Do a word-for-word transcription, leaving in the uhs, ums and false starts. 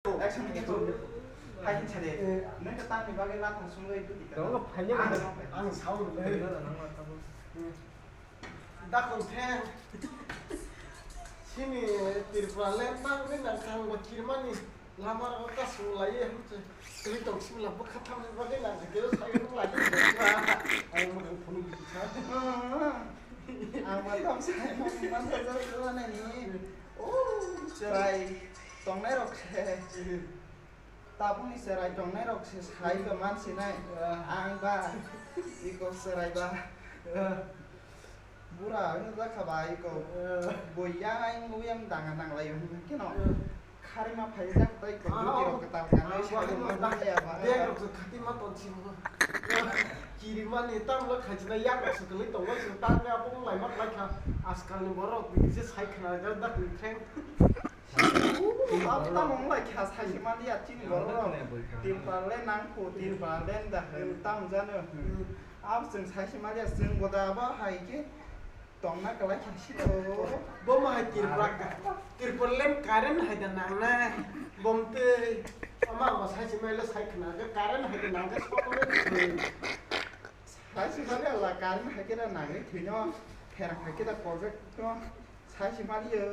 Action ni tu. Hai hin chade. Nang ka tang ni bagwi la thang sung lai tu di ka. Dong ka phanya ka. Ang sao le. Dakong theng. Sini Tripura land tang ni nang kang ba kirmani. Lama rok ta sung lai ye hum che. Kali tong sim la bukha tham ni bagwi nang ke sai hum lai ye. Ang mo phone bi cha. Ang ba tong sai mo man sa sa nani. Oh, chwrai tongnai rok se. Tabukni chwrai tongnai rok se sai ba man sinai. Ang ba iko chwrai ba. Bura wngwi jakha ba iko. Boi yang yang danga nang lai hwn keno. Kharima phai jak tai ko duti rok kwtal kanai sai ba man ya ba. Bag rok khati ma ton sim. Kirimani tamo khaijina yak rok se kwlwi tongo se tamo abo wng lai ma kwlai kha. Askalni borok bini se sai khna jak dak ni threng. Abo tamo wng lai kha sai se man ya chini borok rok. Tripura le nang kho Tripura le da hwn tamo jano. Abo chwng sai se man ya chwng bo da abo hai khe tongna kwlai kha si to. Bo ma hai Tripura ka. Tripura lem current hai da nang na. Bom te ama ma sai se mai le sai khna ga current hai da nang ga sok le. Sai se man ya la current hai khe da nang ni thwino. Pherang hai khe da project no. Sai se man ya.